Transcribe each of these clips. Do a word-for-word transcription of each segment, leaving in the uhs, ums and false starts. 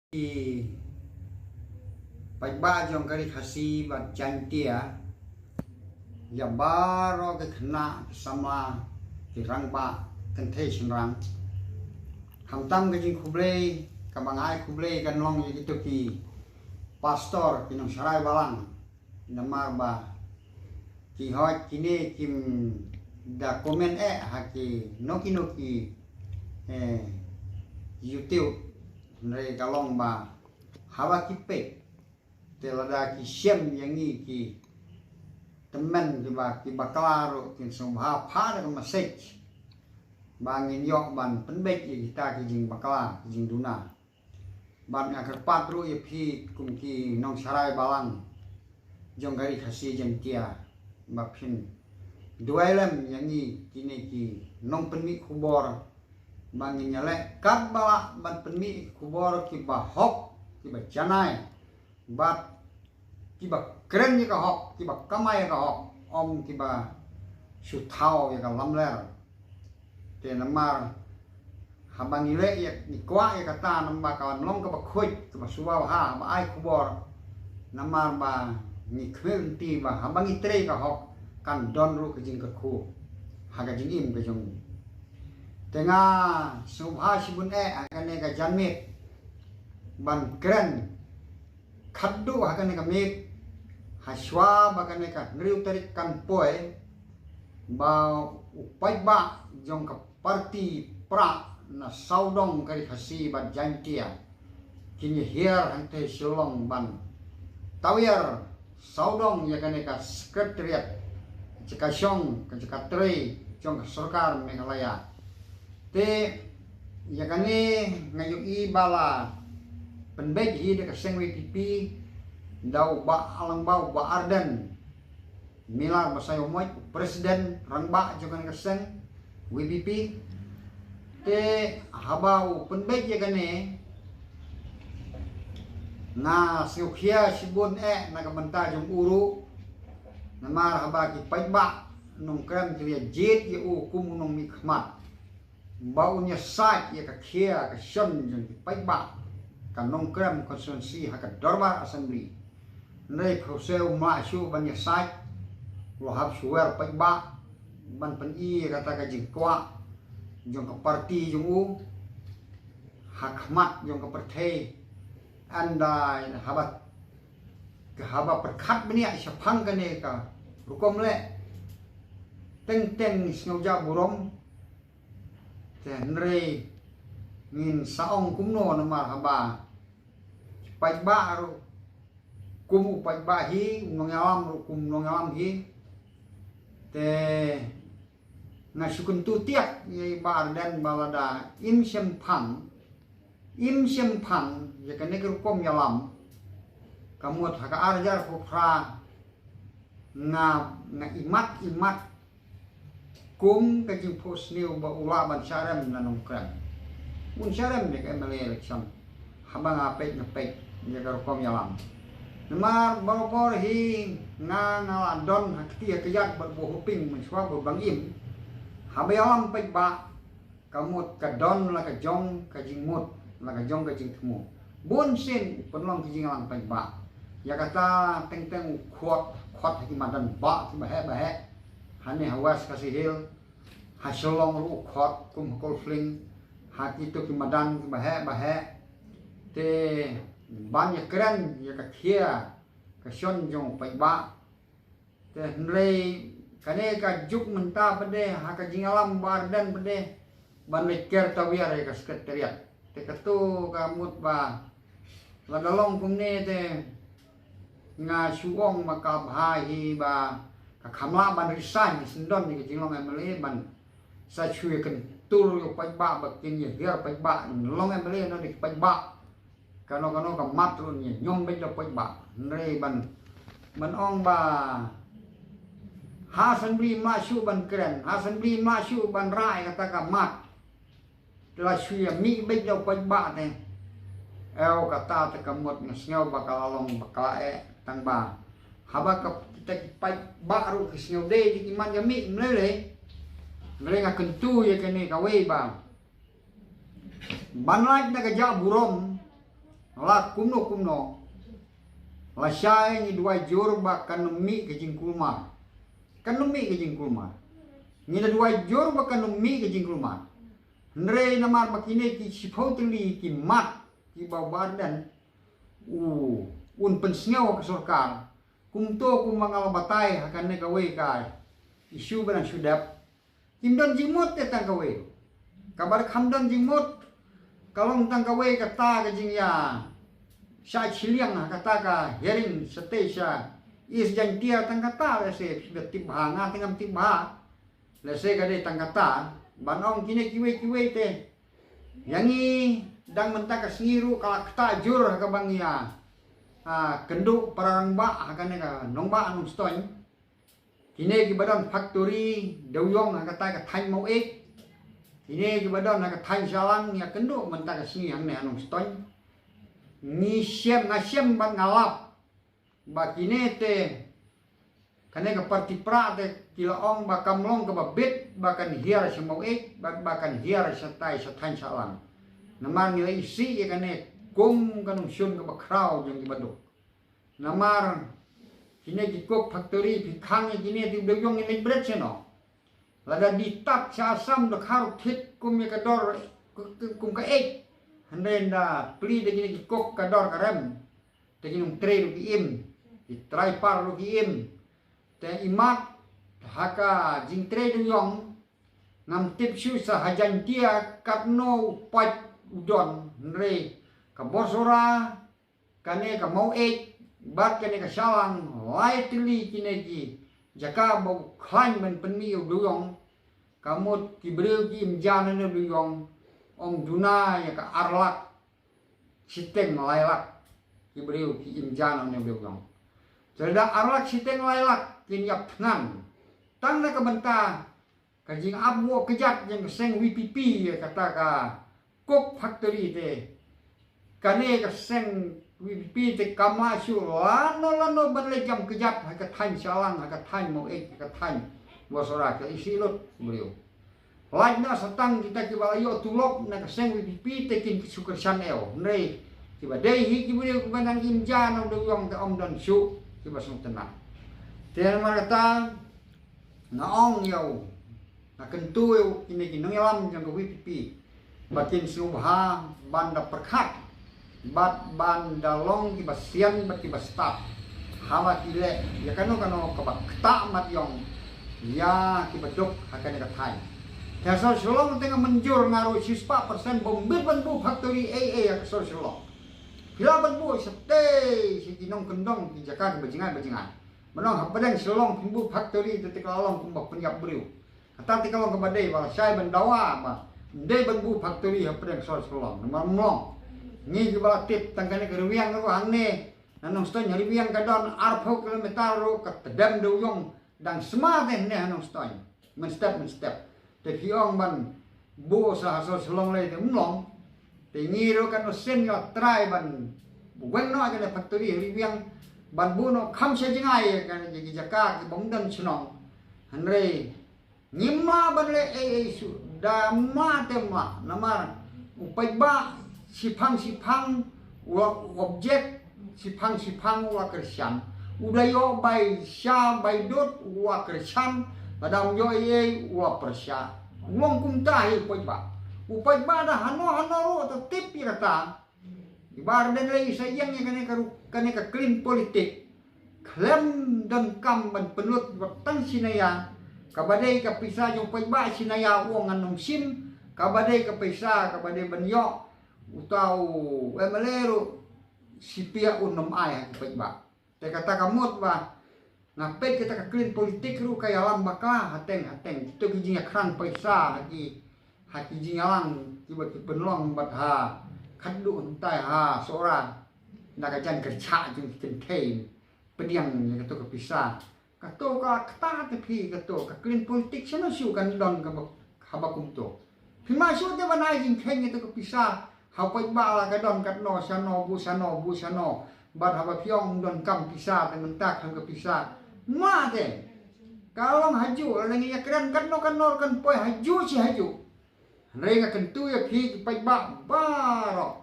Ki paidbah jong ka ri Khasi bad Jaintia, ïa baroh ki khynnah ki samla, ki rangbah kynthei shynrang. Khamtam ka jingkhublei kaba nga ai khublei kan long ïa kito ki pastor, ki nongsharai balang. Namar ba ki hoi kine kim da comment eh ha ki noki noki, eh, YouTube, hynrei ka long ba haba ki peit te lada ki shem ïa ngi ki tymmen kiba, ki bakla ruh kin sngewbha phah da ka message ba ngin ïoh ban pynbeit ïa kita ki jingbakla, ki jingduna. Bad nga kyrpad ruh ïa phi kum ki nongsharai balang jong ka ri Khasi Jaintia ba phin duwai lem ïa ngi kine ki nongpynmih khubor ba ngin ïaleh katba lah ban pynmih khubor kiba hok, kiba janai bad kiba kren ïa ka hok, kiba kamai ïa ka hok, ym kiba shu thaw ïa ka lamler. Te namar haba ngi leh ïa, ngi kwah ïa kata namar ka long kaba khuid, kaba sngewbha haba ai khubor. Namar ba ngi khmih lynti ba haba ngi trei ka hok kan don ruh ka jingkyrkhu ha ka jingim ka jong ngi. Te nga sngewbha shibun eh ha kane ka janmiet ban kren khadduh ha kane ka miet, hashwa ba kane ka hynriew tarik kan poi, ba u paidbah jong ka party Prah na sawdong ka ri Khasi bad Jaintia kin ïa hiar hangtei Shillong ban tawiar sawdong ïa kane ka secretariat, jaka shong, ka jaka trei jong ka sorkar Meghalaya. Te ïa kane nga ïohi ba la pynbeit hi da ka seng VPP, da u Bah Alang, Bah, u Bah Ardent Miller Basaiawmoit, u president rangbah jong kane ka seng VPP. Te haba u pynbeit ïa kane, nga sngewkhia shibun eh na ka bynta jong u ruh. Namar haba ki paidbah Nongkrem ki la jied ïa u kum u nongmihkhmat ba un ïasaid ïa ka khia ka shon jong ki paidbah ka Nongkrem constituency ha ka Dorbar Assembly. Hynrei phewse um lah shuh ban ïasaid, u la hap shu wer paidbah ban pyni ïa kata ka jingkwah jong ka party jong u ha khmat jong ka pyrthei. Ynda haba, haba pyrkhat bniah shaphang kane ka rukom leh, teng teng sngewjah burom. Te hynrei ngin sa ong kumno namar haba paidbah ruh kum u paidbah hi, u nongïalam ruh kum u nongïalam hi. Te nga shu kyntu tiak ïa i Bah Ardent ba lada im shemphang, im shemphang ïa kane ka rukom ïalam, ka mut ha ka ar hajar arphew phra nga, nga imat imat kum ka jingphohsniew ba u lah ban sharem na Nongkrem. Un sharem ïa ka MLA election haba nga peit, nga peit ïa ka rukom ïalam. Namar barabor hi nga, nga la don ha kti ha kjat bad ba hoping mynshuwa ba bang im. Haba ïalam paidbah, ka mut ka don la ka jong ka jingmut, la ka jong ka jingthmu. Bun sien u pynlong ka jingïalam paidbah. Ïa kata teng teng u khot, khot ha ki madan bah kiba heh ba heh. Hane ha West Khasi Hills, ha Shillong ruh u khot kum ha Kawlfling, ha kito ki madan kiba heh ba heh. Te ban ïakren ïa ka khia ka shon jong u paidbah. Te hynrei kane ka juk mynta pat de ha ka jingïalam Bah Ardent pat de ban leit ker tawiar ïa ka secretariat. Te kato ka mut ba lada long kumne te nga shu ong ba ka bha hi ba ka kham lah ban resign, sngewdon ïa ka jinglong MLA ban sa shu ïa kyntur ïa u paidbah ba kin ïa hiar paidbah, long MLA noh da ki paidbah. Kano kano ka mat ruh ïa ñiom beit da u paidbah. Hynrei ban, ban ong ba ha assembly ym lah shuh ban kren, ha assembly ym lah shuh ban rai kata ka mat. Te la shu ïa mih beit da u paidbah te. Ew, kata te ka mut nga sngew ba ka la long bakla eh, tang ba haba ka, kita ki paidbah ruh ki sngew dei, dei ki man ïa mih, ym lei lei. Hynrei nga kyntu ïa kane kawei ba ban lait na ka jah burom, la kumno kumno, la shai ngi duwai jur ba kan ym mih ka jingkulmar. Kan ym mih ka jingkulmar. Ngi la duwai jur ba kan ym mih ka jingkulmar. Hynrei namar ba kine ki shiphew tylli ki mat kiba u Bah Ardent u, un pynsngew ha ka sorkar. Kumto kumba nga la batai ha kane kawei ka issue ba nang shu dep. Kim don jingmut te tang kawei. Kaba kham don jingmut ka long tang kawei kata ka jingïa shah shiliang ha kata ka hearing sha te sha East Jaintia, tang kata lehse da tip bha, nga te ngam tip bha. Lehse ka dei tang kata, ban ong kine kiwei kiwei te. Ïa ngi dang mynta ka sngi ruh ka la ktah jur ha kaba ngi ïa, ah, kynduh para rangbah ha kane ka nongbah Nongstoiñ. Kine kiba don factory dewiong ha kata ka thaiñ Maweit. Kine kiba don ha ka thaiñ Shillong ïa kynduh mynta ka sngi hangne ha Nongstoiñ. Ngi shem, nga shem bad nga lap ba kine te, kane ka party pra te ki la ong ba kam long kaba bit ba kan hiar sha Maweit bad ba kan hiar shatai sha thaiñ Shillong. Namar ngi la isih ïa kane kum ka nongshun kaba khraw jong kiba duk. Namar kine ki coke factory phi khang ïa kine te u dewiong ngi leit bret shano? Lada die tap sha Assam da kharu thit kum ïa ka dor, kum ka eit. Hynrei da plie da kine ki coke ka dor ka rem. Te ki nongtrei ruh ki im, ki trai par ruh ki im. Te imat ha ka jingtrei dewiong ngam tip shuh sa ha Jaintia katno u pait u don, hynrei ka Bawsora, kane ka Maweit bad kane ka Shillong, lai tylli kine ki jaka ba u khlaiñ ban pynmih ïa u dewiong. Ka mut ki briew ki im ja na u dewiong ym duna ïa ka ar lak shiteng lai lak. Ki briew ki im ja na u dewiong. Te lada ar lak shiteng lai lak kin ïap thngan tang na ka bynta ka jingap wah kjat jong ka seng VPP, kata ka coke factory te. Kane ka seng VPP te kam lah shuh lano lano ban leit jam kjat ha ka thaiñ Shillong, ha ka thaiñ Maweit, ha ka thaiñ Bawsora, ka isih lut briew. Lait na sa tang kita kiba la ïoh tulop na ka seng VPP te kin shu kyrshan ïa u. Hynrei kiba dei hi ki briew kiba nang im ja na u dewiong te ym don shuh kiba sngewtynnat. Te namar kata nga ong ïa u, nga kyntu ïa u, kine ki nongïalam jong ka VPP ba kin sngewbha ban da pyrkhat bad ban da long kiba sian bad kiba stad haba ki leh ïa kano kano kaba ktah mat ïong ïa kiba duk ha kane ka thaiñ. Te ha sor Shillong te nga mynjur nga ruh shispah percent bym bit ban buh factory ei ei ha ka sor Shillong. Phi lah ban buh shatei sha ki nongkyndong ki jaka kiba jngai ba jngai. Mynno hapdeng Shillong phin buh factory te te ka la long kumba pynïap briew. Kata te ka long kaba dei ba la shai ban dawa ba ym dei ban buh factory hapdeng sor Shillong. Namar ym long. Ngi kiba la tip tang kane ka Riwiang ruh hangne na Nongstoiñ Riwiang ka don arphew kilometer ruh ka tdem dewiong dang sma te hangne ha Nongstoiñ. Mynstep mynstep. Te phi ong ban buh sa ha sor Shillong lei te ym long. Te ngi ruh kan u sien ïa trai ban weng noh kane factory ha Riwiang ban buh noh kham sha jngai kane ki jaka kiba ym don shnong. Hynrei ngim lah ban leh ei ei shuh da, ym lah te ym lah namar u paidbah shiphang shiphang u la object, shiphang shiphang u la kyrshan. U da ïoh bai sha bai dud u la kyrshan, lada ym ïoh ei ei u la pyrshah. U long kumta hi u paidbah. U paidbah da hano hano ruh te tip ïa kata. I Bah Ardent lei sa ïeng ïa kane ka ru-, kane ka clean politic. Khlem donkam ban pynlut wat tang shi naya. Kaba dei ka pisa jong u paidbah shi naya u ong ngan ym shim. Kaba dei ka pisa kaba dei ban ïoh uta u MLA ruh shi piak un ym ai ha ki paidbah. Te kata ka mut ba nga peit kata ka clean politic ruh ka ïalam bakla hateng hateng. Kito ki jingïakhrang paisa ha ki, ha ki jingïalang kiba ki pynlong bad ha khadduh hyntai ha Sohra. Na ka jaiñ kyrshah jong ki kynthei pdiang ïa kato ka pisa. Kato ka kata te phi kato ka clean politic shano shuh kan don kaba, haba kumto. Phi ma shuh te ban ai jingkheiñ ïa kato ka pisa. Ha u paidbah la ka don katno shano bu shano bu shano. Bad haba phi ong donkam pisa te mynta khlem ka pisa. Ma te ka long hajuh la ngi ïakren katno katno kan poi hajuh shi hajuh. Hynrei nga kyntu ïa phi ki paidbah baroh.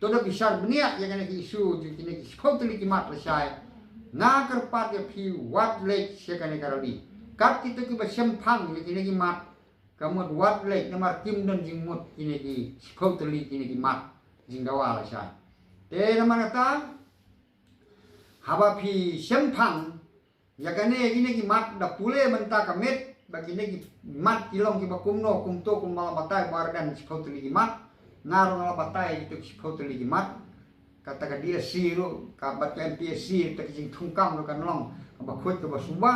To da phi shah bniah ïa kane ka issue jong kine ki shiphew tylli ki mat lashai. Nga kyrpad ïa phi wat leit sha kane ka rally. Kat kito kiba shemphang ïa kine ki mat, ka mut wat leit namar kim don jingmut kine ki shiphew tylli kine ki mat jingdawa lashai. Te namar kata, haba phi shemphang ïa kane kine ki mat da pule mynta ka miet ba kine ki mat ki long kiba kumno kumto kumba la batai ba Ardent shiphew tylli ki mat. Nga ruh nga la batai ïa kito ki shiphew tylli ki mat. Kata ka DSC ruh ka bad ka MPSC, kata ka jingthungkam ruh kan long kaba khuid kaba suba.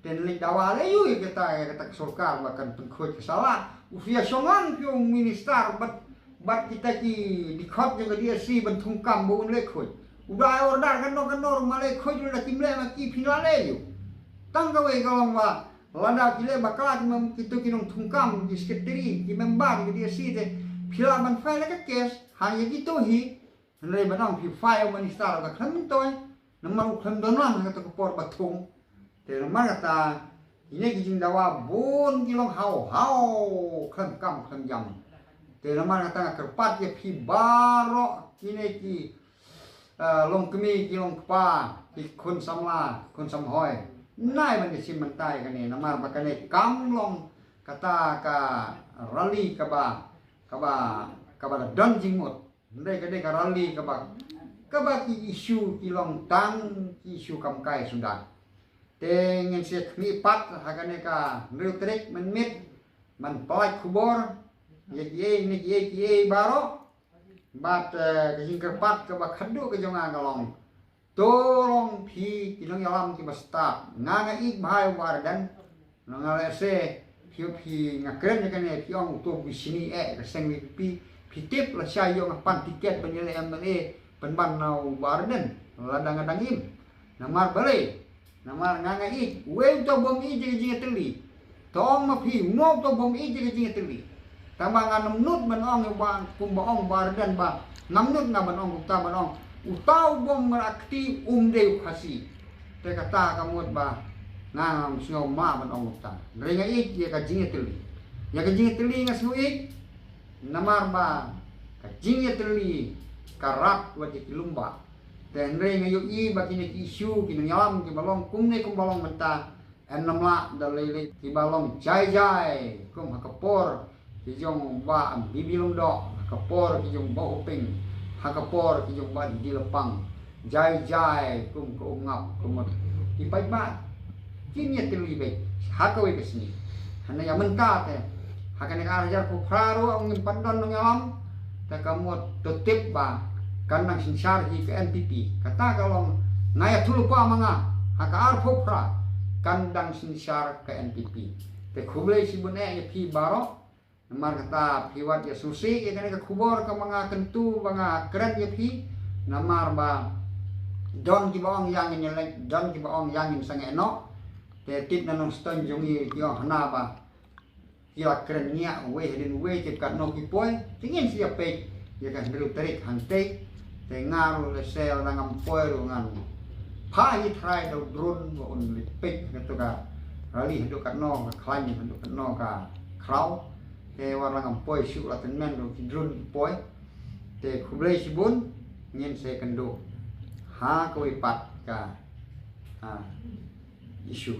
Te leit dawa lei ïa kata, ïa kata ka sorkar ba kan pynkhuid ka sala. U phi ïa shong lang phi u minister bad bad kita ki dkhot jong ka DSC ban thungkam ba un leh khuid. U dei order kano kano ruh ma leh khuid ruh da kim leh ma ki phin la leh ïa u. Tang kawei ka long ba lada ki leh bakla ki mem-, kito ki nongthungkam, ki secretary, ki member ka DSC te phi lah ban file ka case ha ïa kito hi. Hynrei ban ong phi file minister ka khlem to. Namar u khlem don lang ha kata ka por ba thung. Te namar kata, kine ki jingdawa bun ki long haw haw, khlem kam khlem jam. Te namar kata nga kyrpad ïa phi baroh kine ki, eh, long kmie ki long kpa, ki khun samla, khun samhoi. Nai ban ïa shim mynta ïa kane, namar ba kane kam long kata ka rally kaba, kaba, kaba da don jingmut. Hynrei ka dei ka rally kaba, kaba ki issue ki long tang ki issue kam kai suda. Te ngin sa khmih pat ha kane ka hynriew tarik mynmiet ban pynlait khubor ïa kiei ne kiei kiei baroh. Bad, eh, ka jingkyrpad kaba khadduh ka jong nga ka long, to long phi ki nongïalam kiba stad. Nga nga ïeit bha ïa u Bah Ardent. Nga lehse phi, phi nga kren ïa kane, phi ong uto u bishni eh ka seng VPP. Phi tip lashai ïoh nga pan tiket ban ïaleh MLA pynban na u Bah Ardent lada nga dang im. Namar balei? Namar nga nga ïeit, uei uto u bym ïeit ïa ka jingïatylli? To ong ma phi, uno uto u bym ïeit ïa ka jingïatylli? Tangba ngan ym nud ban ong ïa u Bah, kumba ong u Bah Ardent ba ngam nud nga ban ong kumta, ban ong uta u bym markti um dei u Khasi. Te kata ka mut ba nga ngam sngew ma ban ong kumta. Hynrei nga ïeit ïa ka jingïatylli. Ïa ka jingïatylli nga sngew ïeit. Namar ba ka jingïatylli ka rat wat ïa ki lyngba. Te hynrei nga ïohi ba kine ki issue ki nongïalam kiba long kumne kumba long mynta, em, namar da lei lei kiba long jai jai kum ha ka por ki jong Bah Bibi Lyngdoh, ha ka por ki jong Bah Hoping, ha ka por ki jong Bah Didi Lapang. Jai jai kum ka um ngap ka mut ki paidbah kin ïatylli beit ha kawei ka sngi. Hynrei ïa mynta te ha kane ka ar hajar arphew phra ruh ong ngim pat don nongïalam. Te ka mut to tip ba kan dang synshar hi ka NPP. Kata ka long nga ïathuhlypa ma nga ha ka arphew phra kan dang synshar ka NPP. Te khublei shibun eh ïa phi baroh. Namar kata phi wat ïa sngewsih ïa kane ka khubor kaba nga kyntu ba nga kren ïa phi. Namar ba don kiba ong ïa ngin ïaleit, don kiba ong ïa ngin sangeh noh. Te tip na Nongstoiñ jong ngi ki ong hana ba ki la kren ngiah uwei hadien uwei, tip katno ki poi. Te ngin sa ïa peit ïa ka hynriew tarik hangtei. Te nga ruh lehse lada ngam poi ruh ngan phah ïa i trai da u drone ba un leit peit kato ka rally haduh katno ka khlaiñ, haduh katno ka khraw. Te wat la ngam poi shuh la tymmen ruh ki drone ki poi. Te khublei shibun, ngin sa ïakynduh ha kawei pat ka, ha, issue.